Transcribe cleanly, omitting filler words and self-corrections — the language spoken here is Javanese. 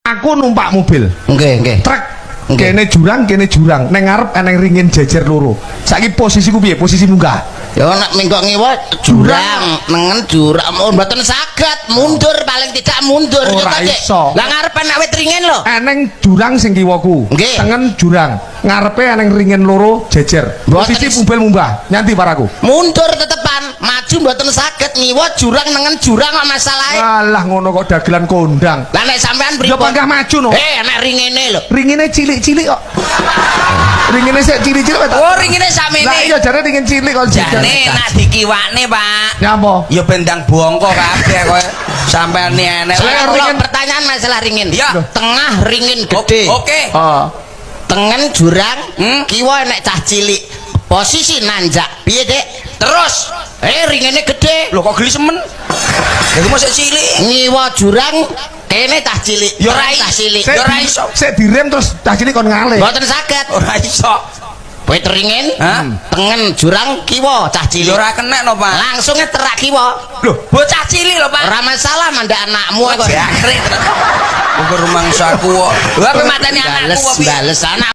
Aku numpak mobil. Nggih, nggih. Truk. Nggih. Kene jurang, kene jurang. Neng ngarep eneng ringin jejer loro. Saiki posisiku piye? Posisi munggah. Ya nek minggok ngiwa jurang, nengen jurang. Oh, mboten saged, mundur paling tidak mundur. Ora Ya, Cik. iso. Lah ngarep enek wit ringin lho. Eneng jurang sing kiwaku. Nggih. Tengen jurang. Ngarepe eneng ringin loro jejer. Mboten Posisi mobil munggah. Nyanti paraku. Mundur tetepan, maju mboten saged, ngiwa jurang nengen jurang kok masalahe. Alah, ngono kok dagelan kondang. Lah nek sampean Ya pripun? panggah maju no. Eh, enek ringene lho. Ringine cilik-cilik kok. Ringine sik cilik-cilik kok. Oh, ringine sakmene. Lah iya, jare ringin cilik kok jejer. Jane nak dikiwakne, Pak. Nyapa? Ya bendang bongko kabeh kowe. Sampean ni enek. Saya Kula ringin- pertanyaan masalah ringin. Ya. Tengah ringin gede. Oke. Ah. Tengen jurang, kiwa enek cah cilik. Posisi nanjak. Piye, Dek? Terus. Eh, ringine gede. Lho, kok geli semen? Lha iku mosok cilik. Ngiwa jurang, kene cah cilik. Ya ora Terang cah cilik. Sik Ya ora di- iso. Sik direm terus cah cilik kon ngalih. Mboten saged. Ora iso. Wit ringin, Hah? Tengen jurang, kiwa cah Ya cilik. ora kena no, Pak. Langsung terak kiwa. Lho, bocah cilik lho, Pak. Ora masalah, mandak anakmu kok. Jangkrik. Ukur rumangsaku kok. Lha kowe mateni anakku Bales, kok piye? bales anak.